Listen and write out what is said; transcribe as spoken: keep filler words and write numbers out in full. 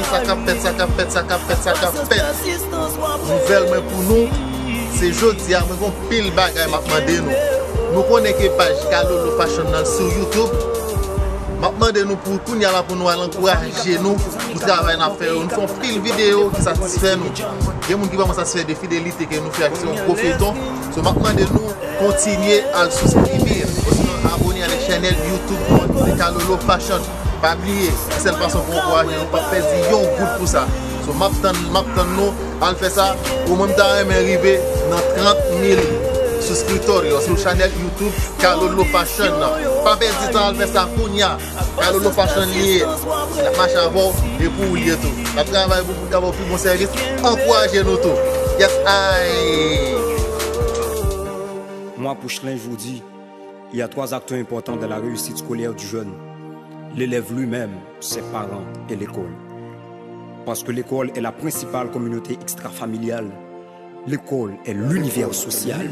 Sa k ap fèt, sa k ap fèt, sa k ap fèt, sa k ap fèt. Nouvèl mwen pou nou, se jodi a, mwen gon pil bagay m ap mande nou. Nou konnen ke paj Kalolo Fashion nan sou YouTube. M ap mande nou pou kounye a la pou nou al ankouraje nou pou travay n ap fè yo. Nou fè yon pil videyo ki satisfè nou. Gen moun ki vrèman satisfè de fidelite ke nou fè ak se yon gwo feyton. So, m ap mande nou kontinye al subscribe, osinon abone avèk chanèl YouTube nou an ki se Kalolo Fashion. Pa bliye, se sèl fason pou ankouraje nou, pa pèdi yon goud pou sa. So, m ap tann, m ap tann nou, al fè sa. Omwen m ta renmen rive nan trant mil subscriptors yo sou chanèl YouTube Kalolo Fashion nan. Pa pèdi tan, al fè sa kounye a. Kalolo Fashion li ye. L ap mache avè w, e pou ou li ye tou. L ap travay pou, pou l ka ba w pi bon sèvis. Ankouraje nou tou. Yes, I. Moi, pour Chelin, je vous dis, il y a trois acteurs importants dans la réussite scolaire du jeune. L'élève lui-même, ses parents et l'école. Parce que l'école est la principale communauté extrafamiliale. L'école est l'univers social.